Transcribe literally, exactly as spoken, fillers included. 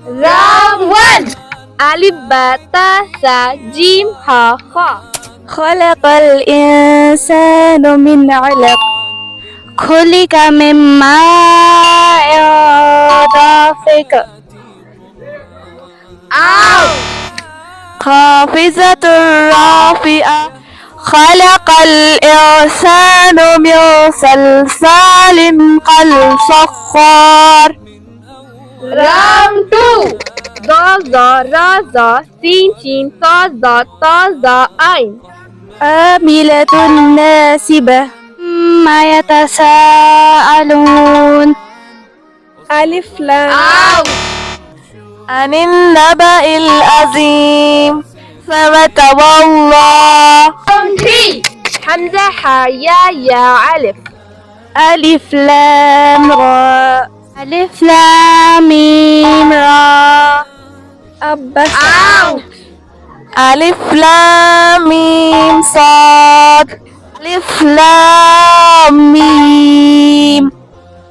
Round one. الف باء تاء ثاء جيم هاء خاء. خلق الإنسان من علق. خلق من ماء دافق. Out. خافضة رافعة. خلق الإنسان من صلصال كالفخار. Round two. ضاد ظا راء ظا سين شين صاد ضاد طاء ظاء عين. عاملة ناصبة. عما يتساءلون. ألف لام. Out. عن النبأ العظيم. ثم تولى. Round three. همزة حاء ياء ياء ألف. ألف لام را. ألف لام ميم را. عبس. Out. ألف لام ميم صاد. ألف لام ميم.